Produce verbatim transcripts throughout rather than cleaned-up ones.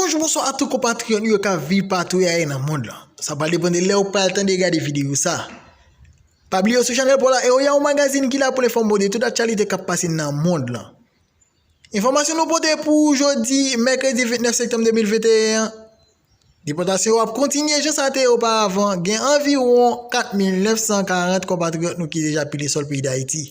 Bonjou, bonswa a tout konpatriyòt nou yo k ap viv patou y aye nan mond lan. Sa pral depann de lè ou pral tande e gade videyo sa. Pa bliye w sou chanèl pa w la, e w gen yon magazin ki la pou l enfòme w de tout aktyalite k ap pase nan mond lan. Enfòmasyon nou pote pou ou jodi, mèkredi vennèf septanm de mil venteyen an. Depòtasyon yo ap kontinye jan sa te ye oparavan. Gen anviwon kat mil nèf san karant konpatriyòt nou ki deja pile sòl peyi Dayiti.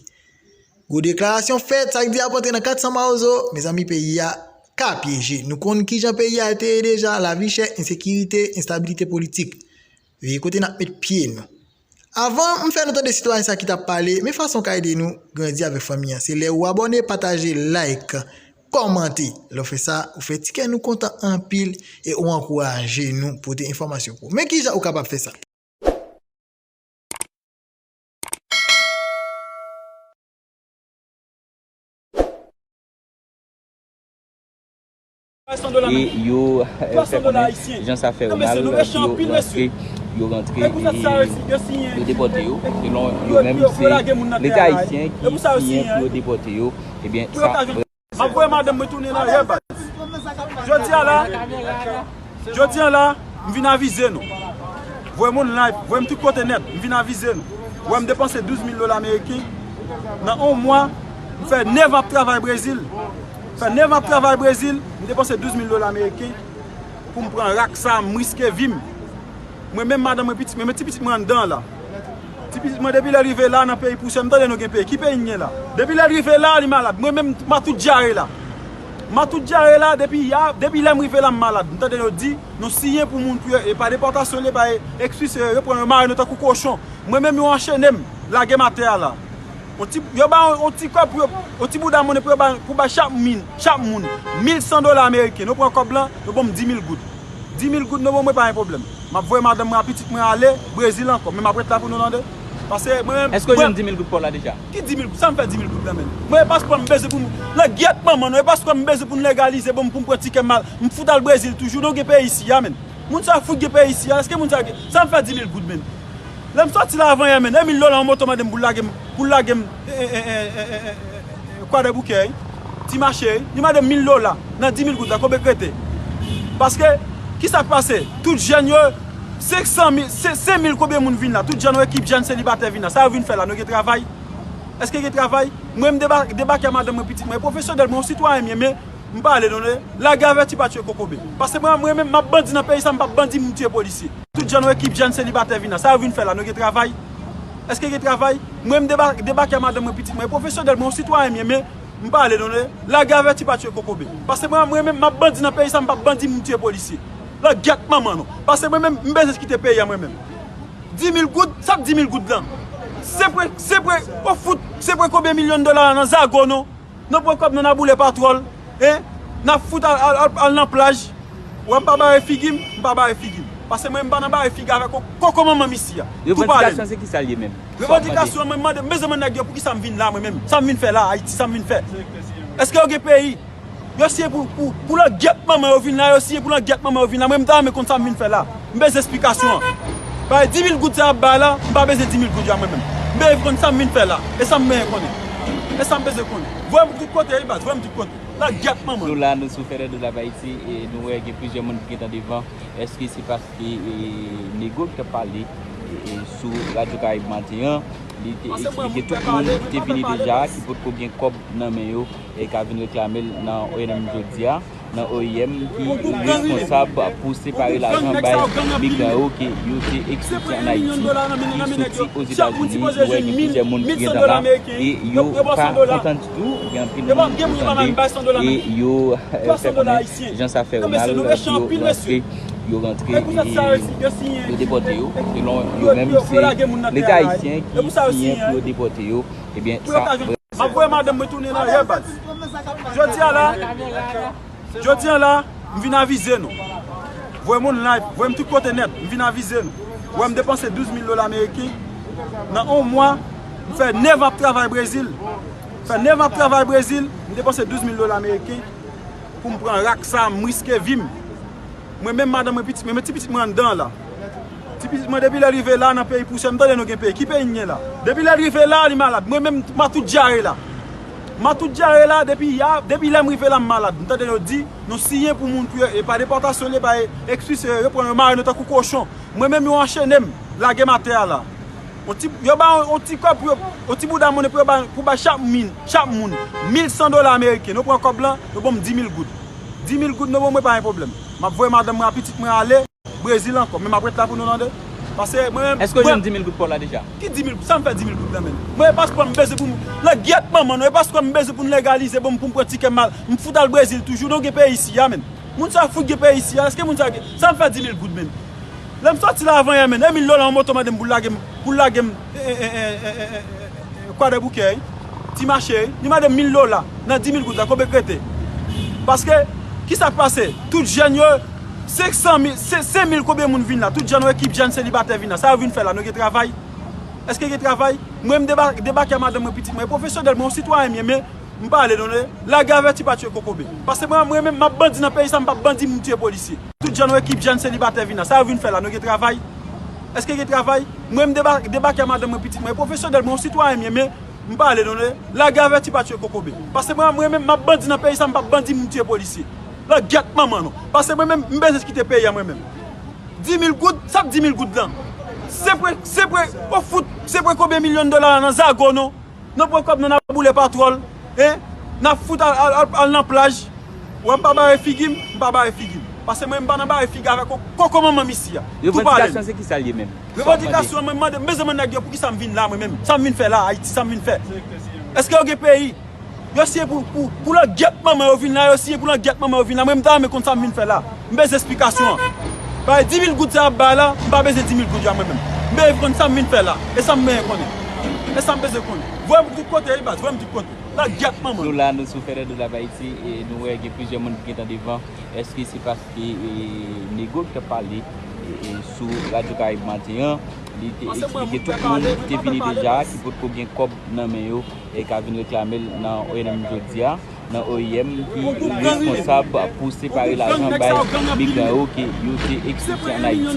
Gwo deklarasyon fèt, sa k di ap antre nan kat san mawozo, mezanmi, peyi a ka pyeje. Nou konn kijan peyi a te ye deja, lavi chè, ensekirite, enstabilite politik. Veye kote n ap met pye nou. Avan m fè nou tande sitwayen sa ki t ap pale, men fason w ka ede nou grandi avèk fanmi an, se lè ou abòne, pataje, like, kòmante. Lè w fè sa, ou fè ti kè nou kontan anpil e ou ankouraje nou pote enfòmasyon pou ou. Men kijan ou kapab fè sa? E yo, eh, fè konnen jan sa fè yo mal, yo rantre, yo rantre, e yo depòte yo. Selon yo menm, se Leta ayisyen ki siyen pou yo depòte yo. Ebyen, sa M ap voye madanm mwen tounen nan rè, baz. Jodi a la, jodi a la, m vin avize nou. Voye moun live, voye m tout kote nèt, m vin avize nou. Wè m depanse douz mil dola ameriken. Nan yon mwa, m fè nèf an ap travay Brezil. Fè nèf an ap travay Brezil, m depanse douz mil dola ameriken pou m pran rak sa, m riske vi m. Mwen menm, madanm mwen, pitit mwen, men ti pitit mwen anndan la. Ti pitit mwen, depi lè l rive la nan peyi pousyè, m tande nou gen peyi. Ki peyi n gen la? Depi lè l rive la, li malad. Mwen menm, m a tout dyare la. M a tout dyare la, depi ya, depi lè m rive la, m malad. M tande yo di, nou siyen pou moun pou yo, e pa depòtasyon li ye, pa e, ekspilse yo, yo pran yo mare nou tankou kochon. Mwen menm, yo anchene m, lage m atè a la. On ti, yo ba on, on ti kòb pou yo, on ti bouda monnen pou yo ba, pou bay chak min, chak moun, mil san dola ameriken. Nou pran kòb lan, yo ban m di mil goud. Di mil goud, nou ban mwen, pa gen pwoblèm. M ap voye madanm mwen ak pitit mwen ale Brezil ankò, men m ap ret la pou nou tande. Paske mwen menm, Èske w jwenn di mil goud pa w la deja? Ki di mil goud? Sa m fè di mil goud la, menm? Mwen, e paspò m bezwen pou m, nan gyèt manman nou, e paspò m bezwen pou n legalize, ban m, pou m pran tikè m al, m fout al Brezil toujou, nou gen peyi isi a, menm. Moun sa fout gen peyi isi a, èske moun sa gen, sa m fè di mil goud, menm? Lè m sòti la avan yè, menm, e mil dola yon moto mande m pou l lage m, pou l lage m, e, e, Kwadèboukè, wi. Ti mache, wi. Li mande m mil dola nan di mil goud la, konbyen k rete? Paske, kisa k pase? Tout jèn yo, senk san mil, se, senk mil konbyen moun vin la? Tout jèn, yon ekip jèn selibatè vin la. Sa yo vin fè la? Nou gen travay? Èske gen travay? Mwen, m deba-, debake a madanm mwen, pitit mwen, pwofesyonèl, mwen, yon sitwayen m ye, men m pale, non, lage avèti pa tiye kokobe. Paske mwen, mwen menm, m ap bandi nan peyi sa, m p ap bandi, m tiye polisye. Tout jèn, yon ekip jèn selibatè vin la. Sa yo vin fè la? Nou gen travay? Èske gen travay? Mwen, m deba-, debake a madanm mwen, pitit mwen, pwofesyonèl, mwen, yon sitwayen m ye, men m pale, non, lage avèti pa tiye kokobe. Paske mwen, mwen menm, m ap bandi nan peyi sa, m p ap bandi, m tiye polisye. Nan gyèt manman nou. Paske mwen menm, m bezwen kite peyi a mwen menm. Di mil goud, sa k di mil goud lan? Se pre, se pre, ou fout, se pre konbyen milyon dola nan zago nou? Nou pran kòb nou, n a boule patwòl, en? N a fout al, al, al, al nan plaj. Wè, m pa bare figi m, m pa bare figi m. Paske mwen, m pa nan bare figi avèk ko-, koko manman m isi a. Tou pale m. Revandikasyon se kisa l ye menm? Revandikasyon, mwen, m mande, m bezwen mande nèg yo poukisa m vin la, mwen menm. Sa m vin fè la, Ayiti, sa m vin fè? Èske yo gen peyi? Yo siyen pou, pou, pou langyèt manman yo vin la, yo siyen pou langyèt manman yo vin la. Mwen, m ta renmen konn sa m vin fè la. M bezwen esplikasyon an. Paske di mil goud sa y ap bay la, m pa bezwen di mil goud yo a mwen menm. M bezwen konn sa m vin fè la. E sa m bezwen konnen. E sa m bezwen konnen. Voye m tout kote, wi, baz, voye m tout kote. Langyèt manman. Nou la, nou sou Fede Dozab Ayiti, e nou wè gen plizyè moun ki gentan devan. Èske se paske, e, nego ki t ap pale, e, e, sou Radyo Karayib Maten an, li te eksplike tout moun ki te vini deja, ki potko gen kòb nan men yo, e ka vin reklame l nan O I M jodi a, nan O I M ki responsab pou separe lajan bay migran yo ke yo te eksplike ann Ayiti, ki soti Ozetazini, nou wè gen plizyè moun ki gentan la, e yo pa kontan ditou, gen anpil moun ki tande, e yo, e, fè konnen jan sa fè yo mal, yo rantre, yo rantre, e yo depòte yo, selon yo menm, se Leta ayisyen ki siyen pou yo depòte yo, ebyen, sa M ap voye madanm mwen tounen nan rè, baz. Jodi a la, jodi a la, m vin avize nou. Voye moun live, voye m tout kote nèt, m vin avize nou. Wè m depanse douz mil dola ameriken. Nan yon mwa, m fè nèf an ap travay Brezil. Fè nèf an ap travay Brezil, m depanse douz mil dola ameriken pou m pran rak sa, m riske vi m. Mwen menm, madanm mwen, pitit mwen, men ti pitit mwen anndan la. Ti pitit mwen, depi lè l rive la nan peyi pousyè, m tande nou gen peyi. Ki peyi n gen la? Depi lè l rive la, li malad. Mwen menm, m a tout dyare la. M a tout dyare la, depi ya, depi lè m rive la, m malad. M tande yo di, nou siyen pou moun pou yo, e pa depòtasyon li, e pa e-, ekspilse yo, yo pran yo mare nou tankou kochon. Mwen menm, yo anchene m, lage m atè a la. On ti, yo ba on, on ti kòb pou yo, on ti bouda monnen pou yo ba, pou ba chak min, chak moun, mil san dola ameriken. Nou pran kòb lan, yo ban m di mil goud. Di mil goud, nou ban mwen, pa gen pwoblèm. M ap voye madanm mwen ak pitit mwen ale Brezil ankò, men m ap ret la pou nou tande. Paske mwen menm, èske w jwenn di mil goud pa w la deja? Ki di mil goud? Sa m fè di mil goud la menm? Mwen, e paspò m bezwen pou m, nan gyèt manman nou, e paspò m bezwen pou n legalize, bon, pou m pran tikè m al, m fout al Brezil toujou, nou gen peyi isi a menm. Moun sa fout gen peyi isi a, èske moun sa gen, sa m fè di mil goud menm? Lè m sòti la avan yè menm, e mil dola yon moto mande m pou l lage m, pou l lage m, e, e, e, Kwadèboukè, wi. Ti mache, wi. Li mande m mil dola nan di mil goud la, konbyen k rete? Paske, kisa k pase? Tout jèn yo, senk san mil, se, senk mil konbyen moun vin la? Tout jèn, yon ekip jèn selibatè vin la. Sa yo vin fè la? Nou gen travay? Èske gen travay? Mwen, m deba-, debake a madanm mwen, pitit mwen, pwofesyonèl, mwen, yon sitwayen m ye, men m pale non, lage avèti pa tiye kokobe. Paske mwen, mwen menm, m ap bandi nan peyi sa, m p ap bandi, m tiye polisye. Tout jèn, yon ekip jèn selibatè vin la. Sa yo vin fè la? Nou gen travay? Èske gen travay? Mwen, m deba-, debake a madanm mwen, pitit mwen, pwofesyonèl, mwen, yon sitwayen m ye, men m pale non, lage avèti pa tiye kokobe. Paske mwen, mwen menm, m ap bandi nan peyi sa, m p ap bandi, m tiye polisye. Nan gyèt manman nou. Paske mwen menm, m bezwen kite peyi a mwen menm. Di mil goud, sa k di mil goud lan? Se pre, se pre, o fout, se pre konbyen milyon dola la nan zago nou? Nou pran kòb nou, n a boule patwòl, en? N a fout al, al, al, al nan plaj. Wè, m pa bare figi m, m pa bare figi m. Paske mwen, m pa nan bare figi avèk ko-, koko manman m isi a. Tou pale m. Revandikasyon se kisa l ye menm? Revandikasyon, mwen, m mande, m bezwen mande nèg yo poukisa m vin la, mwen menm. Sa m vin fè la, Ayiti, sa m vin fè? Èske yo gen peyi? Yo siyen pou, pou, pou langyèt manman yo vin la, yo siyen pou langyèt manman yo vin la. Mwen, m ta renmen konn sa m vin fè la. M bezwen esplikasyon an. Bay di mil goud sa y ap bay la, m pa bezwen di mil goud yo a mwen menm. M bezwen konn sa m vin fè la. E sa m bezwen konnen. E sa m bezwen konnen. Voye m tout kote, wi, baz, voye m tout kote. Langyèt manman. Nou la, nou sou Fede de la Ayiti, e nou wè gen plizyè moun ki gentan devan. Èske se paske, e, nego ki t ap pale, e, e, sou Radyo Karayib maten an, li te eksplike tout moun ki te vini deja, ki potko gen kòb nan men yo, e ka vin reklame l nan O I M jodi a, nan O I M ki responsab pou separe lajan bay migran yo ke yo te eksplike ann Ayiti,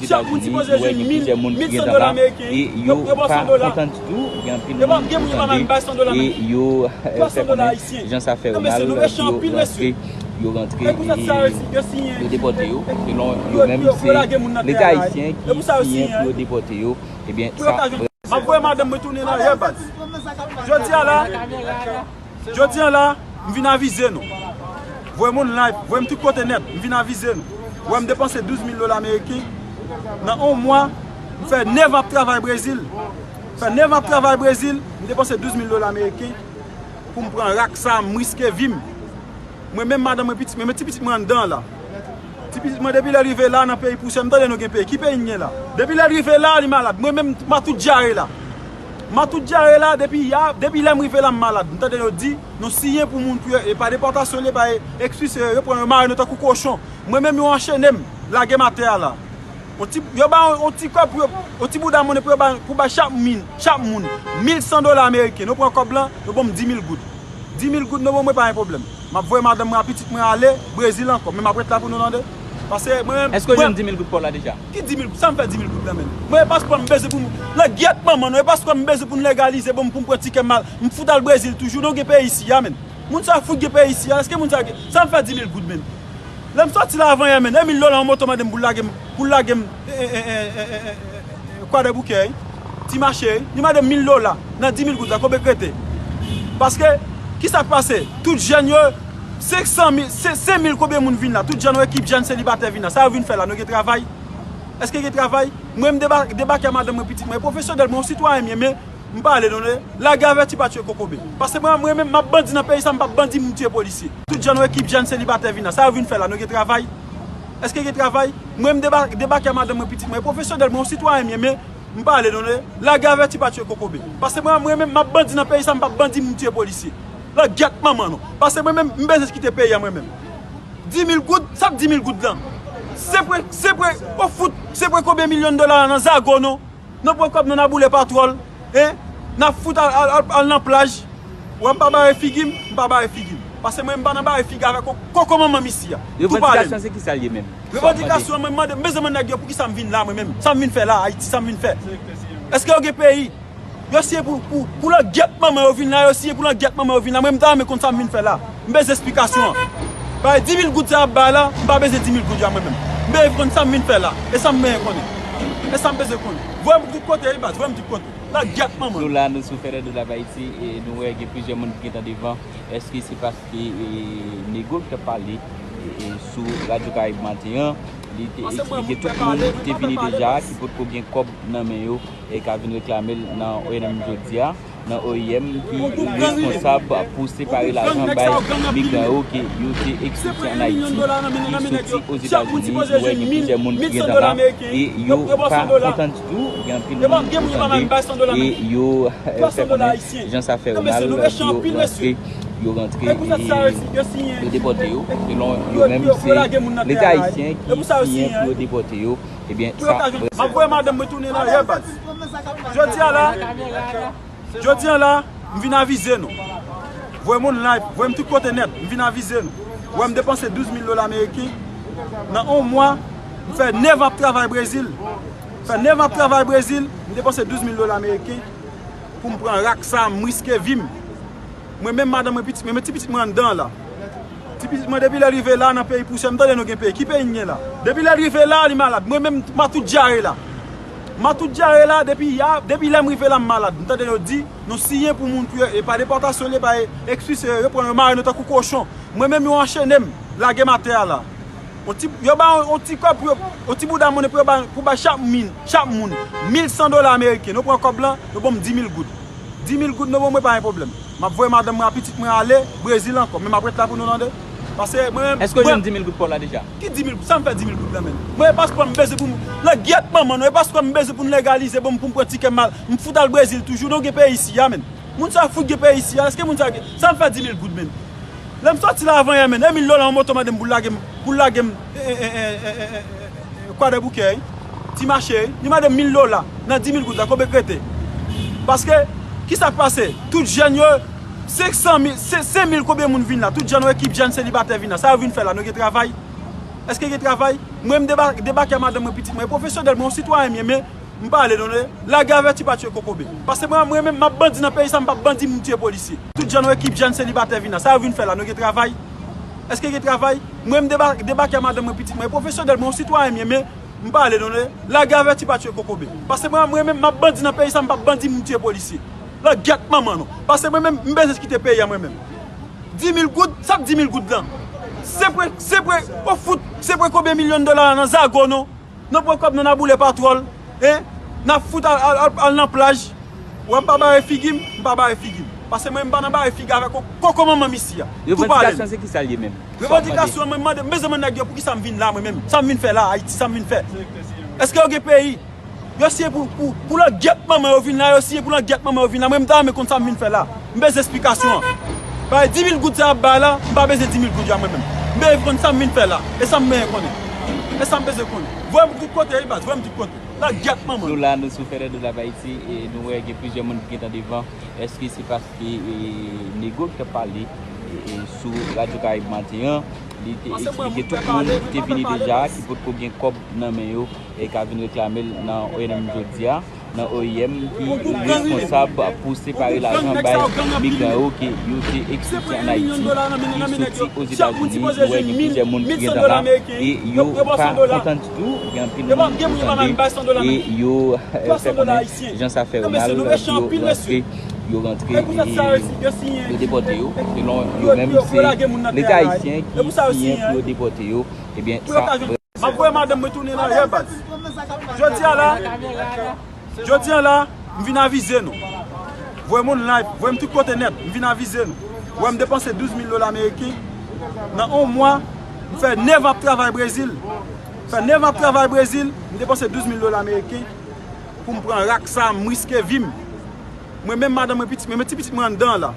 ki soti Ozetazini. Nou wè gen plizyè moun ki gentan la, e yo pa kontan ditou, gen anpil moun nou tande, e yo, e, fè konnen jan sa fè yo mal, yo rantre, yo rantre, e yo depòte yo. Selon yo menm, se Leta ayisyen ki siyen pou yo depòte yo. Ebyen, sa M ap voye madanm mwen tounen nan yè, baz. Jodi a la, jodi a la, m vin avize nou. Voye moun live, voye m tout kote nèt, m vin avize nou. Wè, m depanse douz mil dola ameriken. Nan yon mwa, m fè nèf an ap travay Brezil. M fè nèf an ap travay Brezil, m depanse douz mil dola ameriken pou m pran rak sa, m riske vi m. Mwen menm, madanm mwen, pitit mwen, men ti pitit mwen anndan an la. Ti pitit mwen, depi lè l rive la nan peyi pousyè, m tande nou gen peyi. Ki peyi n gen la? Depi lè l rive la, li malad. Mwen menm, m a tout dyare la. M a tout dyare la, depi ya, depi lè m rive la, m malad. M tande yo di, nou siyen pou moun pou yo, e pa depòtasyon li, e pa e-, ekspilse yo, yo pran yo mare nou tankou kochon. Mwen menm, yo anchene m, lage m atè a la. On ti, yo ba on, on ti kòb pou yo, on ti bouda monnen pou yo ba, pou ba chak min, chak moun, mil san dola ameriken. Nou pran kòb lan, yo ban m di mil goud. Di mil goud, nou ban mwen, pa gen pwoblèm. M ap voye madanm mwen ak pitit mwen ale Brezil ankò, men m ap ret la pou nou tande. Paske mwen menm, èske w jwenn di mil goud pa w la deja? Ki di mil goud? Sa m fè di mil goud la menm? Mwen, e paspò m bezwen pou m, langyèt manman nou, e paspò m bezwen pou n legalize, bon, pou m pran tikè m al, m fout al Brezil toujou, nou gen peyi isi a menm. Moun sa fout gen peyi isi a, èske moun sa gen, sa m fè di mil goud menm? Lè m sòti la avan yè menm, e mil dola yon moto mande m pou l lage m, pou l lage m, e, e, Kwadèboukè, wi. Ti mache, wi. Li mande m mil dola nan di mil goud la, konbyen k rete? Paske, kisa k pase? Tout jèn yo, senk san mil, se, senk mil konbyen moun vin la? Tout jèn, yon ekip jèn selibatè vin la. Sa yo vin fè la? Nou gen travay? Èske gen travay? Mwen, m deba-, debake a madanm mwen, pitit mwen, pwofesyonèl, mwen, yon sitwayen m ye, men M pale non, lage avèti pa tiye kokobe. Paske mwen, mwen menm, m ap bandi nan peyi sa, m p ap bandi, m tiye polisye. Tout jèn, yon ekip jèn selibatè vin la. Sa yo vin fè la? Nou gen travay? Èske gen travay? Mwen, m deba-, debake a madanm mwen, pitit mwen, pwofesyonèl, mwen, yon sitwayen m ye, men m pale non, lage avèti pa tiye kokobe. Paske mwen, mwen menm, m ap bandi nan peyi sa, m p ap bandi, m tiye polisye. Langyèt manman nou. Paske mwen menm, m bezwen kite peyi a mwen menm. Di mil goud, sa k di mil goud lan? Se pre, se pre, o fout, se pre konbyen milyon dola nan zago nou? Nou pran kòb nou, n a boule patwòl, en? N a fout al, al, al, al nan plaj. Wè, m pa bare figi m, m pa bare figi m. Paske mwen, m pa nan bare figi avèk ko-, koko manman m isi a. Tou pale m. Revandikasyon se kisa l ye menm? Revandikasyon, mwen, m mande, m bezwen mande nèg yo poukisa m vin la, mwen menm. Sa m vin fè la, Ayiti, sa m vin fè? Èske yo gen peyi? Yo siyen pou, pou, pou langyèt manman yo vin la, yo siyen pou langyèt manman yo vin la. Mwen, m ta renmen konn sa m vin fè la. M bezwen esplikasyon an. Paske dis mil goud sa y ap bay la, m pa bezwen dis mil goud yo a mwen menm. M bezwen konn sa m vin fè la. E sa m bezwen konnen. E sa m bezwen konnen. Voye m tout kote, wi, baz, voye m tout kote. Langyèt manman. Nou la, nou sou Fede de Live Haïti, e nou wè gen plizyè moun ki gentan devan. Èske se paske, e, Nego ki t ap pale, e, e, sou Radyo Karayib maten an, li te eksplike tout moun ki te vini deja, ki potko gen kòb nan men yo, e ka vin reklame l nan O I M jodi a, nan O I M ki responsab pou separe lajan bay migran yo ke yo te eksplike ann Ayiti, ki soti Ozetazini. Nou wè gen plizyè moun ki gentan la, e yo pa kontan ditou, gen anpil moun ou tande, e yo, e, fè konnen jan sa fè yo mal, yo rantre, yo rantre, e yo depòte yo. Selon yo menm, se Leta ayisyen ki siyen pou yo depòte yo. Ebyen, sa. M ap voye madanm mwen tounen nan rè, baz. Jodi a la, jodi a la, m vin avize nou. Voye moun live, voye m tout kote nèt, m vin avize nou. Ou wè m depanse douz mil dola ameriken. Nan yon mwa, m fè nèf an ap travay Brezil. M fè nèf an ap travay Brezil, m depanse douz mil dola ameriken pou m pran rak sa, m riske vi m. Mwen menm, madanm mwen, pitit mwen, men ti pitit mwen anndan an la. Ti pitit mwen, depi lè l rive la nan peyi pousyè, m tande nou gen peyi. Ki peyi n gen la? Depi lè l rive la, li malad. Mwen menm, m a tout dyare la. M a tout dyare la, depi ya, depi lè m rive la, m malad. M tande yo di, nou siyen pou moun pou yo, e pa depòtasyon li ye, pa e, ekspilse yo, yo pran yo mare nou tankou kochon. Mwen menm, yo anchene m, lage m atè a la. On ti, yo ba on, on ti kòb pou yo, on ti bouda monnen pou yo ba, pou ba chak min, chak moun, mil san dola ameriken. Nou pran kòb lan, yo ban m dis mil goud. Dis mil goud, nou ban mwen, pa gen pwoblèm. M ap voye madanm mwen ak pitit mwen ale Brezil ankò, men m ap ret la pou nou tande. Paske mwen menm. Èske w jwenn dis mil goud pa w la deja? Ki dis mil goud? Sa m fè dis mil goud la menm? Mwen, e paspò m bezwen pou m, langyèt manman nou, e paspò m bezwen pou n legalize, ban m, pou m pran tikè m al, m fout al Brezil toujou, nou gen peyi isi a menm. Moun sa fout gen peyi isi a, èske moun sa gen, sa m fè dis mil goud menm? Lè m sòti la avan yè menm, e mil dola yon moto mande m pou l lage m, pou l lage m, e, e, Kwadèboukè, wi. Ti mache, wi. Li mande m mil dola nan dis mil goud la, konbyen k rete? Paske, kisa k pase? Tout jèn yo, senk san mil, se, senk mil konbyen moun vin la? Tout jèn, yon ekip jèn selibatè vin la. Sa yo vin fè la? Nou gen travay? Èske gen travay? Mwen, m deba-, debake a madanm mwen, pitit mwen, pwofesyonèl, mwen, yon sitwayen m ye, men m pale nou, lage avèti pa tiye kokobe. Paske mwen, mwen menm, m ap bandi nan peyi sa, m p ap bandi, m tiye polisye. Tout jèn, yon ekip jèn selibatè vin la. Sa yo vin fè la? Nou gen travay? Èske gen travay? Mwen, m deba-, debake a madanm mwen, pitit mwen, pwofesyonèl, mwen, yon sitwayen m ye, men m pale nou, lage avèti pa tiye kokobe. Paske mwen, mwen menm, m ap bandi nan peyi sa, m p ap bandi, m tiye polisye. Langyèt manman nou. Paske mwen menm, m bezwen kite peyi a mwen menm. Dis mil goud, sa k dis mil goud lan? Se pre, se pre, ou fout, se pre konbyen milyon dola nan zago nou? Nou pran kòb nou, n a boule patwòl, en? N a fout al, al, al, al nan plaj. Ou wè m pa bare figi m, m pa bare figi m. Paske mwen, m pa nan bare figi avèk koko manman m isi a. Tou pale m. Revandikasyon se ki sa l ye menm? Revandikasyon, mwen mande, m bezwen mande nèg yo poukisa m vin la mwen menm. Sa m vin fè la, Ayiti, sa m vin fè? Èske yo gen peyi? Yo siyen pou, pou, pou langyèt manman yo vin la, yo siyen pou langyèt manman yo vin la. Mwen, m ta renmen konn sa m vin fè la. M bezwen esplikasyon an. Paske dis mil goud sa y ap bay la, m pa bezwen dis mil goud yo a mwen menm. M bezwen konn sa m vin fè la. E sa m bezwen konnen. E sa m bezwen konnen. Voye m tout kote, wi, baz, voye m tout kote. Langyèt manman. Nou la, nou sou Fede de Live Haïti, e nou wè gen plizyè moun ki gentan devan. Èske se paske, e, Nego ki t ap pale, e, e, sou Radyo Karayib maten an, li te eksplike tout moun ki te vini deja, ki potko gen kòb nan men yo, e ka vin reklame l nan O I M jodi a, nan O I M ki responsab pou separe lajan bay migran yo ke yo te eksplike ann Ayiti, ki soti Ozetazini. Nou wè gen plizyè moun ki gentan la, e yo pa kontan ditou, gen anpil moun ou tande, e yo, e, fè konnen jan sa fè yo mal, yo, paske yo rantre, e yo depòte yo. Selon yo menm, se Leta ayisyen ki siyen pou yo depòte yo. Ebyen, sa. M ap voye madanm mwen tounen nan rè, baz. Jodi a la, jodi a la, m vin avize nou. Voye moun live, voye m tout kote nèt, m vin avize nou. Ou wè m depanse douz mil dola ameriken. Nan yon mwa, m fè nèf an ap travay Brezil. M fè nèf an ap travay Brezil, m depanse douz mil dola ameriken pou m pran rak sa, m riske vi m. Mwen menm, madanm mwen, pitit mwen, men ti pitit mwen anndan an la.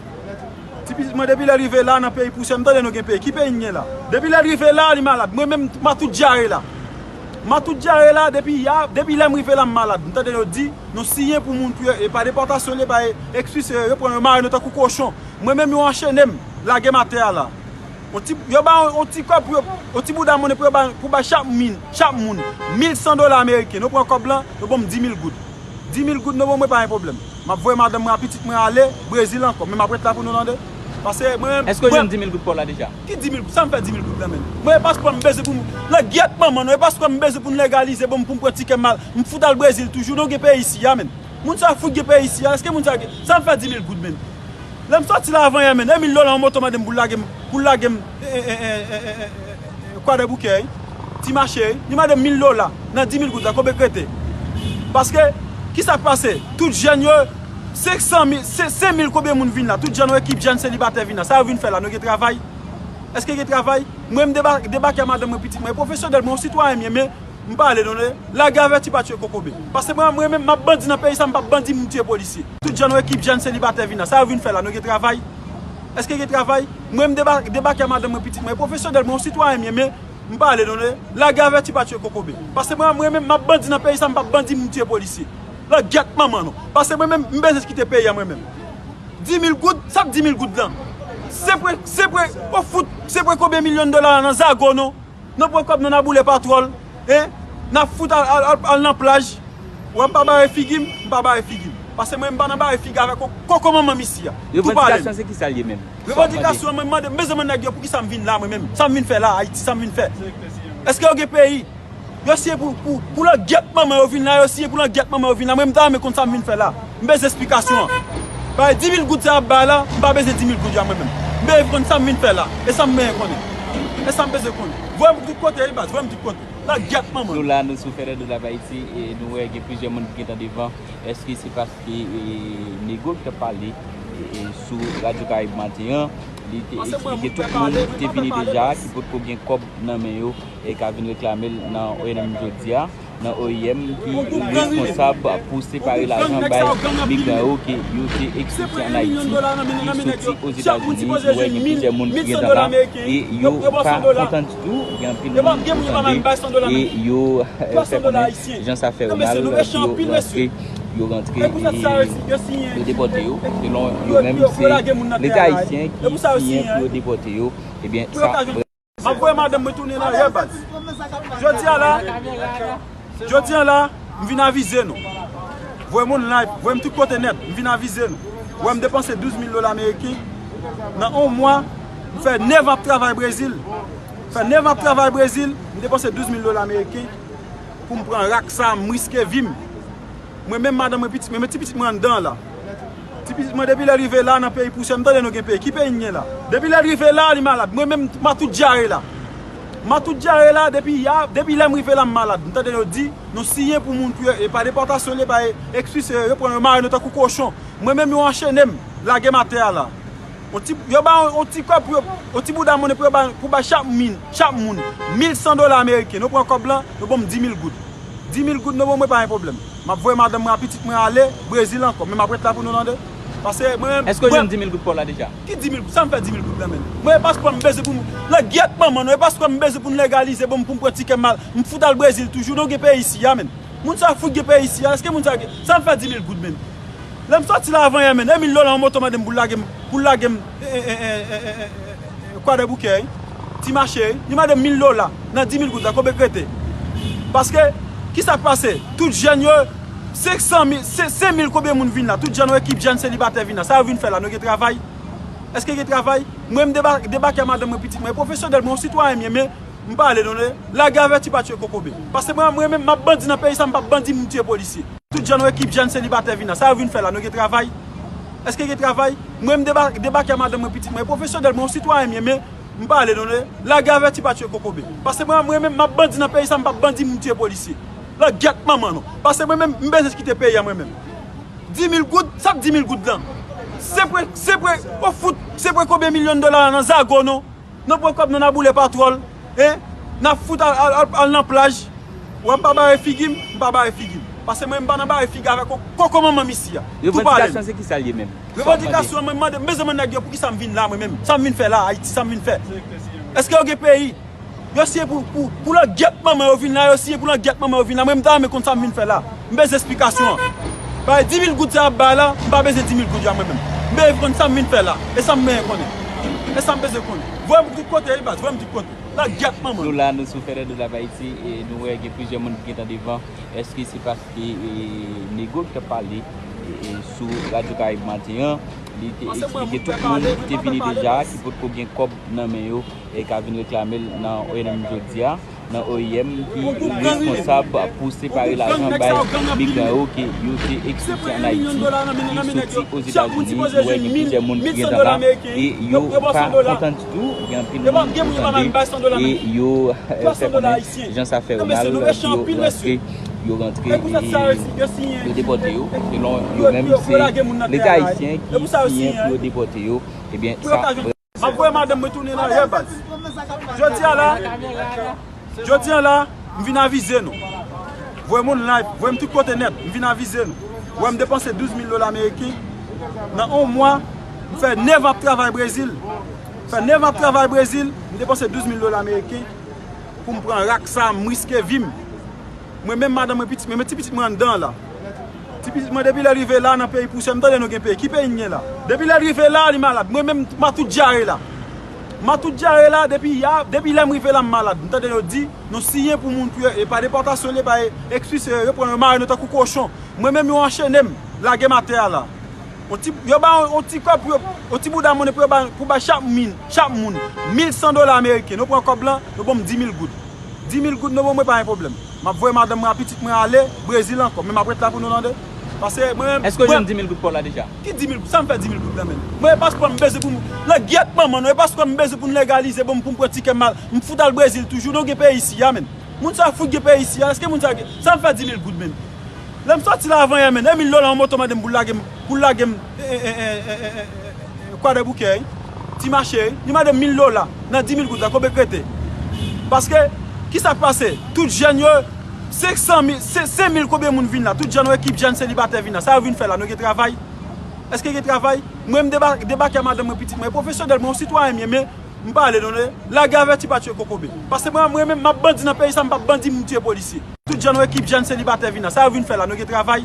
Ti pitit mwen, depi lè l rive la nan peyi pousyè, m tande nou gen peyi. Ki peyi n gen la? Depi lè l rive la, li malad. Mwen menm, m a tout dyare la. M a tout dyare la, depi ya, depi lè m rive la, m malad. M tande yo di, nou siyen pou moun pou yo, e pa depòtasyon li ye, pa e, ekspilse yo, yo pran yo mare nou tankou kochon. Mwen menm, yo anchene m, lage m atè a la. On ti, yo ba on, on ti kòb pou yo, on ti bouda monnen pou yo ba, pou ba chak min, chak moun, mil san dola ameriken. Nou pran kòb lan, yo ban m dis mil goud. Dis mil goud, nou ban mwen, pa gen pwoblèm. M ap voye madanm mwen ak pitit mwen ale Brezil ankò, men m ap ret la pou nou tande. Paske mwen menm. Èske w jwenn di mil goud pa w la deja? Ki di mil goud? Sa m fè di mil goud la menm? Mwen e paspò m bezwen pou m. Nan gyèt manman nou, e paspò m bezwen pou n legalize, bon, pou m pran tikè m al, m fout al Brezil toujou, nou gen peyi isi a menm. Moun sa fout gen peyi isi a, èske moun sa gen? Sa m fè di mil goud menm? Lè m sòti la avan yè menm, e mil dola yon moto mande m pou l lage m, pou l lage m, e, e, e, Kwadèboukè, wi. Ti mache, wi. Li mande m mil dola nan di mil goud la, konbyen k rete? Paske, kisa k pase? Tout jèn yo, senk san mil, se, senk mil konbyen moun vin la? Tout jèn, yon ekip jèn selibatè vin la. Sa yo vin fè la? Nou gen travay? Èske gen travay? Mwen, m deba-, debake a madanm mwen, pitit mwen, pwofesyonèl, mwen, yon sitwayen m ye, men m pale non, lage avèti pa tiye kokobe. Paske mwen, mwen menm, m ap bandi nan peyi sa, m p ap bandi moun tiye polisye. Tout jèn, yon ekip jèn selibatè vin la. Sa yo vin fè la? Nou gen travay? Èske gen travay? Mwen, m deba-, debake a madanm mwen, pitit mwen, pwofesyonèl, mwen, yon sitwayen m ye, men m pale non, lage avèti pa tiye kokobe. Paske mwen, mwen menm, m ap bandi nan peyi sa, m p ap bandi moun tiye polisye. Nan gyèt manman nou. Paske mwen menm, m bezwen kite peyi a mwen menm. Di mil goud, sa k di mil goud lan? Se pre, se pre, ou fout, se pre konbyen milyon dola nan zago nou? Nou pran kòb nou, n a boule patwòl, en? N a fout al, al, al, al nan plaj. Wè, m pa bare figi m, m pa bare figi m. Paske mwen, m pa nan bare figi avèk ko-, koko manman m isi a. Tou pale m. Revandikasyon se ki sa l ye menm? Revandikasyon, mwen, m mande, m bezwen mande nèg yo poukisa m vin la, mwen menm. Sa m vin fè la, Ayiti, sa m vin fè? Èske yo gen peyi? Yo siye pou, pou, pou langyèt manman yo vin la, yo siye pou langyèt manman yo vin la. Mwen, m ta renmen konn sa m vin fè la. M bezwen esplikasyon an. Bay di mil goud sa y ap bay la, m pa bezwen di mil goud yo a mwen menm. M bezwen konn sa m vin fè la. E sa m bezwen konnen. E sa m bezwen konnen. Voye m tout kote, wi, baz, voye m tout kote. Langyèt manman. Nou la, nou sou Fede de la Ayiti, e nou wè gen plizyè moun ki gentan devan. Èske se paske, e, nego ki t ap pale, e, e, sou Radyo Karayib maten an, li te eksplike tout moun ki te vini deja, ki potko gen kòb nan men yo, e ka vin reklame l nan O N M jodi a, nan O I M ki responsab pou separe lajan bay migran yo ke yo te eksplike ann Ayiti, ki soti Ozetazini. Nou wè gen plizyè moun ki gentan la, e yo pa kontan ditou, gen anpil moun ki tande, e yo, e, fè konnen jan sa fè yo mal, yo rantre, yo rantre, e yo depòte yo, selon yo menm, se Leta ayisyen ki siyen pou yo depòte yo, ebyen, sa M ap voye madanm mwen tounen nan rèv, baz. Jodi a la, jodi a la, m vin avize nou. Voye moun live, voye m tout kote nèt, m vin avize nou. Wè m depanse douz mil dola ameriken. Nan yon mwa, m fè nèf an ap travay Brezil. M fè nèf an ap travay Brezil, m depanse douz mil dola ameriken pou m pran rak sa, m riske vi m. Mwen menm, madanm mwen, pitit mwen, men ti pitit mwen anndan an la. Ti pitit mwen, depi lè l rive la nan peyi pousyè, m tande nou gen peyi. Ki peyi n gen la? Depi lè l rive la, li malad. Mwen menm, m a tout dyare la. M a tout dyare la, depi ya, depi lè m rive la, m malad. M tande yo di, nou siyen pou moun, pou yo, e pa depòtasyon li ye, pa e, ekspilse yo, yo pran yo, yo mare nou tankou kochon. Mwen menm, yo anchene m, lage m atè a la. On ti, yo ba on, on ti kòb pou yo, on ti bouda monnen pou yo ba, pou bay chak min, chak moun, mil san dola ameriken. Nou pran kòb lan, nou ban m di mil goud. Di mil goud, nou ban mwen, pa gen pwoblèm. M ap voye madanm mwen ak pitit mwen ale Brezil ankò, men m ap ret la pou nou tande. Paske mwen menm. Èske w jwenn di mil goud pa w la deja? Ki di mil goud? Sa m fè di mil goud lan menm? Mwen, e paspò m bezwen pou m, langyèt manman nou, e paspò m bezwen pou n legalize, bon, pou m pran tikè m al, m fout al Brezil toujou, nou gen peyi isi a menm. Moun sa fout gen peyi isi a, èske moun sa gen, sa m fè di mil goud menm? Lè m sòti la avan yè menm, e mil dola yon moto mande m pou l lage m, pou l lage m, e, e, Kwadèboukè, wi. Ti mache, wi. Li mande m mil dola nan di mil goud la, konbyen k rete? Paske, kisa k pase? Tout jèn yo, senk san mil, se, senk mil konbyen moun vin la? Tout jèn, yon ekip jèn selibatè vin la. Sa yo vin fè la? Nou gen travay? Èske gen travay? Mwen, m deba-, debake a madanm mwen, pitit mwen, pwofesyonèl, mwen, yon sitwayen m ye, men m pale non, lage avèti pa tiye kokobe. Paske mwen, mwen menm, m ap bandi nan peyi sa, m p ap bandi moun tiye polisye. Tout jèn, yon ekip jèn selibatè vin la. Sa yo vin fè la? Nou gen travay? Èske gen travay? Mwen, m deba-, debake a madanm mwen, pitit mwen, pwofesyonèl, mwen, yon sitwayen m ye, men m pale non, lage avèti pa tiye kokobe. Paske mwen, mwen menm, m ap bandi nan peyi sa, m p ap bandi moun tiye polisye. Langyèt manman nou. Paske mwen menm, m bezwen kite peyi a mwen menm. Di mil goud, sa k di mil goud lan? Se pre, se pre, ou fout, se pre konbyen milyon dola nan zago nou? Nou pran kòb nou, n a boule patwòl, en? N a fout al, al, al, al nan plaj. Wè, m pa bare figi m, m pa bare figi m. Paske mwen, m pa nan bare figi avèk ko-, koko manman m isi a. Tou pale m. Revandikasyon se ki sa l ye menm? Revandikasyon, mwen, m mande, m bezwen mande nèg yo poukisa m vin la, mwen menm. Sa m vin fè la, Ayiti, sa m vin fè? Èske yo gen peyi? Yo siye pou, pou, pou langyèt manman yo vin la, yo siye pou langyèt manman yo vin la. Mwen, m ta renmen konn sa m vin fè la. M bezwen esplikasyon an. Bay di mil goud sa y ap bay la, m pa bezwen di mil goud yo a mwen menm. M bezwen konn sa m vin fè la. E sa m bezwen konnen. E sa m bezwen konnen. Voye m tout kote, wi, baz, voye m tout kote. Langyèt manman. Nou la, nou sou Fede de la Ayiti, e nou wè gen plizyè moun ki gentan devan. Èske se paske, e, nego ki t ap pale, E, sou Radyo Karayib Maten an, li te eksplike tout moun ki te vini deja, ki potko gen kòb nan men yo, e ka vin reklame l nan O N M jodi a, nan O I M ki responsab pou separe lajan bay migran yo ke yo te eksplike ann Ayiti, ki soti Ozetazini. Nou wè gen plizyè moun ki gentan la, e yo pa kontan ditou. Gen anpil moun, ou tande, e yo, eh, fè konnen jan sa fè yo mal, yo rantre, yo rantre, e yo depòte yo. Selon yo menm, se Leta ayisyen ki siyen pou yo depòte yo. Ebyen, sa vrè. M ap voye madanm mwen tounen nan rè, baz. Jodi a la, jodi a la, m vin avize nou. Voye moun live, voye m tout kote nèt, m vin avize nou. Ou wè m depanse douz mil dola ameriken. Nan yon mwa, m fè nèf an ap travay Brezil. M fè nèf an ap travay Brezil, m depanse douz mil dola ameriken pou m pran rak sa, m riske vi m. Mwen menm, madanm mwen, pitit mwen, men ti pitit mwen anndan an la. Ti pitit mwen, depi lè l rive la nan peyi pousyè, m tande nou gen peyi. Ki peyi n gen la? Depi lè l rive la, li malad. Mwen menm, m a tout dyare la. M a tout dyare la, depi ya, depi lè m rive la, m malad. M tande yo di, nou siyen pou moun, pou yo, e pa depòtasyon li ye, pa e, ekspilse yo, yo pran yo, mare nou tankou kochon. Mwen menm, yo anchene m, lage m atè a la. On ti, yo ba on, on ti kòb pou yo, on ti bouda monnen pou yo ba, pou bay chak moun, chak moun, mil san dola ameriken. Nou pran kòb lan, yo ban m di mil goud. Di mil goud, nou ban mwen, pa gen pwoblèm. M ap voye madanm mwen ak pitit mwen ale Brezil ankò, men m ap ret la pou nou tande. Paske mwen menm, Èske w mwen jwenn di mil goud pa w la deja? Ki di mil goud? Sa m fè di mil goud la, menm? Mwen, e paspò m bezwen pou m, nan gyèt manman nou, e paspò m bezwen pou n legalize, ban m, pou m pran tikè m al, m fout al Brezil toujou, nou gen peyi isi a, menm. Moun sa fout gen peyi isi a, èske moun sa gen, sa m fè di mil goud, menm? Lè m sòti la avan yè, menm, e mil dola yon moto mande m pou l lage m, pou l lage m, e, e, Kwadèboukè, wi. Ti mache, wi. Li mande m mil dola nan di mil goud la, konbyen k rete? Paske, kisa k pase? Tout jèn yo, senk san mil, se, senk mil konbyen moun vin la? Tout jèn, yon ekip jèn selibatè vin la. Sa yo vin fè la? Nou gen travay? Èske gen travay? Mwen, m deba-, debake a madanm mwen, pitit mwen. Pwofesyonèl, mwen, yon sitwayen m ye, men m pale non, lage avèti pa tiye kokobe. Paske mwen, mwen menm, m ap bandi nan peyi sa, m p ap bandi, m tiye polisye. Tout jèn, yon ekip jèn selibatè vin la. Sa yo vin fè la? Nou gen travay?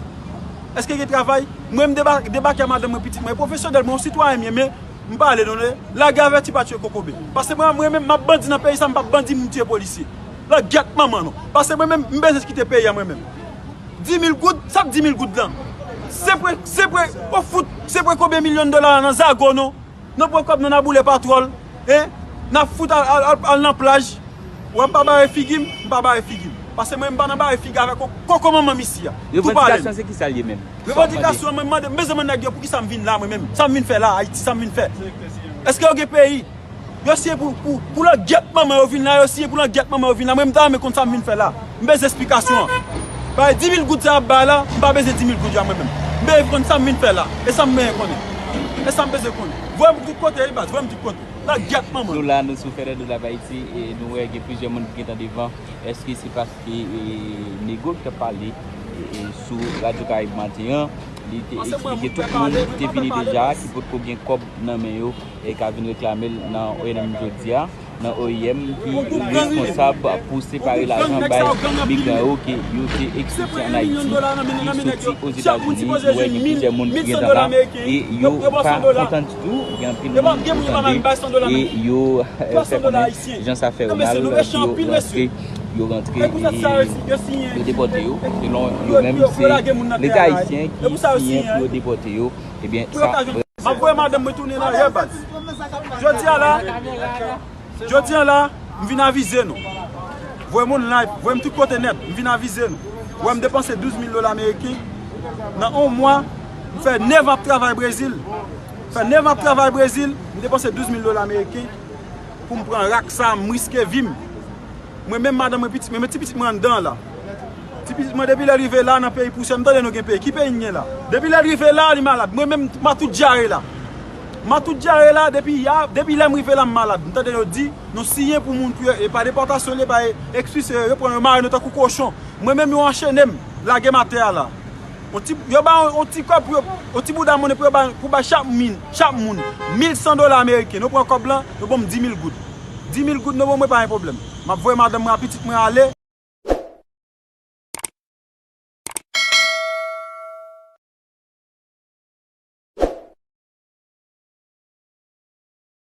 Èske gen travay? Mwen, m deba-, debake a madanm mwen, pitit mwen. Pwofesyonèl, mwen, yon sitwayen m ye, men m pale non, lage avèti pa tiye kokobe. Paske mwen, mwen menm, m ap bandi nan peyi sa, m p ap bandi, m tiye polisye. Nan gyèt manman nou. Paske mwen menm, m bezwen kite peyi a mwen menm. Di mil goud, sa k di mil goud lan? Se pre, se pre, ou fout, se pre konbyen milyon dola nan zago nou? Nou pran kòb nou, n a boule patwòl, en? N a fout al, al, al, al nan plaj. Ou wè m pa bare figi m, m pa bare figi m. Paske mwen, m pa nan bare figi avèk ko-, koko manman m isi a. Tou pale m. Revandikasyon se kisa l ye menm? Revandikasyon, mwen, m mande, m bezwen mande nèg yo poukisa m vin la, mwen menm. Sa m vin fè la, Ayiti, sa m vin fè? Èske yo gen peyi? Yo siyen pou, pou, pou langyèt manman yo vin la, yo siyen pou langyèt manman yo vin la. Mwen, m ta renmen konn sa m vin fè la. M bezwen esplikasyon an. Bay di mil goud sa y ap bay la, m pa bezwen di mil goud yo a mwen menm. M bezwen konn sa m vin fè la. E sa m bezwen konnen. E sa m bezwen konnen. Voye m tout kote, wi, baz, voye m tout kote. Langyèt manman. Nou la, nou sou Fernando Live Haïti, e nou wè gen plizyè moun ki gentan devan. Èske se paske, e, nego ki t ap pale, e, e, sou Radyo Karayib Maten an, li te eksplike tout moun ki te vini deja, ki potko gen kòb nan men yo, e ka vin reklame l nan O N M jodi a, nan O I M ki responsab pou separe lajan bay migran yo ke yo te eksplike ann Ayiti, ki soti Ozetazini. Nou wè gen plizyè moun ki gentan la, e yo pa kontan ditou. Gen anpil moun, ou tande, e yo, eh, fè konnen jan sa fè yo mal, yo rantre, yo rantre, e yo depòte yo. Selon yo menm, se Leta ayisyen ki siyen pou yo depòte yo. Ebyen, sa vrè. M ap voye madanm mwen tounen nan rè, baz. Jodi a la, jodi a la, m vin avize nou. Voye moun live, voye m tout kote nèt, m vin avize nou. Ou wè m depanse douz mil dola ameriken. Nan yon mwa, m fè nèf an ap travay Brezil. Fè nèf an ap travay Brezil, m depanse douz mil dola ameriken pou m pran rak sa, m riske vi m. Mwen menm, madanm mwen, pitit mwen, men ti pitit mwen anndan an la. Ti pitit mwen, depi lè l rive la nan peyi pousyè, m tande nou gen peyi. Ki peyi n gen la? Depi lè l rive la, li malad. Mwen menm, m a tout dyare la. M a tout dyare la, depi ya, depi lè m rive la, m malad. M tande yo di, nou siyen pou moun, pou yo, e pa depòtasyon li ye, pa e, ekspilse yo, yo pran yo, mare nou tankou kochon. Mwen menm, yo anchene m, lage m atè a la. On ti, yo ba on, on ti kòb pou yo, on ti bouda monnen pou yo ba, pou bay chak moun, chak moun, mil san dola ameriken. Nou pran kòb lan, yo ban m di mil goud. Di mil goud, nou ban mwen, pa gen pwoblèm. M ap voye madanm mwen ak pitit mwen ale.